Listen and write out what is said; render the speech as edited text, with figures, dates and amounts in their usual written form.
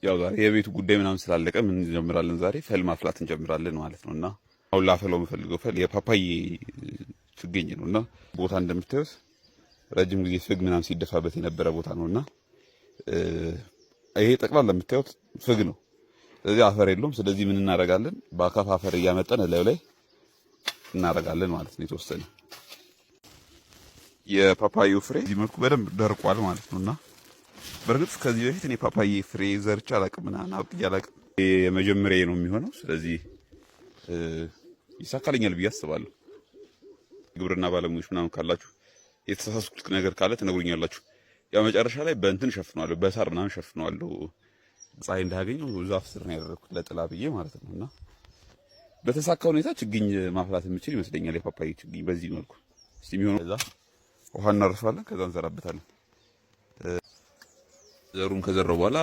ያው ዛሬ የቤቱ ጉዳይ ምናምን ስላለቀ ምን እንጀምራለን? ዛሬ ፈል ማፍላት እንጀምራለን ማለት ነው። እና አሁን ላፈላው የምፈልገው ፈል የፓፓዬ ችግኝ ነው። እና ቦታ እንደምታዩት ረጅም ጊዜ ፍግ ምናምን ሲደፋበት የነበረ ቦታ ነው። እና ይሄ ጠቅላላ የምታዩት ፍግ ነው። ስለዚህ አፈር የለውም። ስለዚህ ምን እናደርጋለን? በአካፋ አፈር እያመጣን እላዩ ላይ እናደርጋለን ማለት ነው። የተወሰነ የፓፓዩ ፍሬ እዚህ መልኩ በደንብ ደርቋል ማለት ነውና በእርግጥ ከዚህ በፊት እኔ ፓፓዬ ፍሬ ዘርቼ አላቅም፣ ምናምን አብቅዬ አላቅም። የመጀመሪያ ነው የሚሆነው። ስለዚህ ይሳካልኛል ብዬ አስባለሁ። ግብርና ባለሙያዎች ምናምን ካላችሁ የተሳሳትኩት ነገር ካለ ትነግሩኛላችሁ። ያው መጨረሻ ላይ በእንትን ሸፍነዋለሁ፣ በሳር ምናምን ሸፍነዋለሁ፣ ፀሐይ እንዳያገኘው ዛፍ ስር ነው ያደረኩት ለጥላ ብዬ ማለት ነው። እና በተሳካ ሁኔታ ችግኝ ማፍላት የምችል ይመስለኛል፣ የፓፓዬ ችግኝ በዚህ መልኩ። እስቲ የሚሆነው ከዛ ውሃ እናርሳለን፣ ከዛ እንዘራበታለን። ዘሩን ከዘራው በኋላ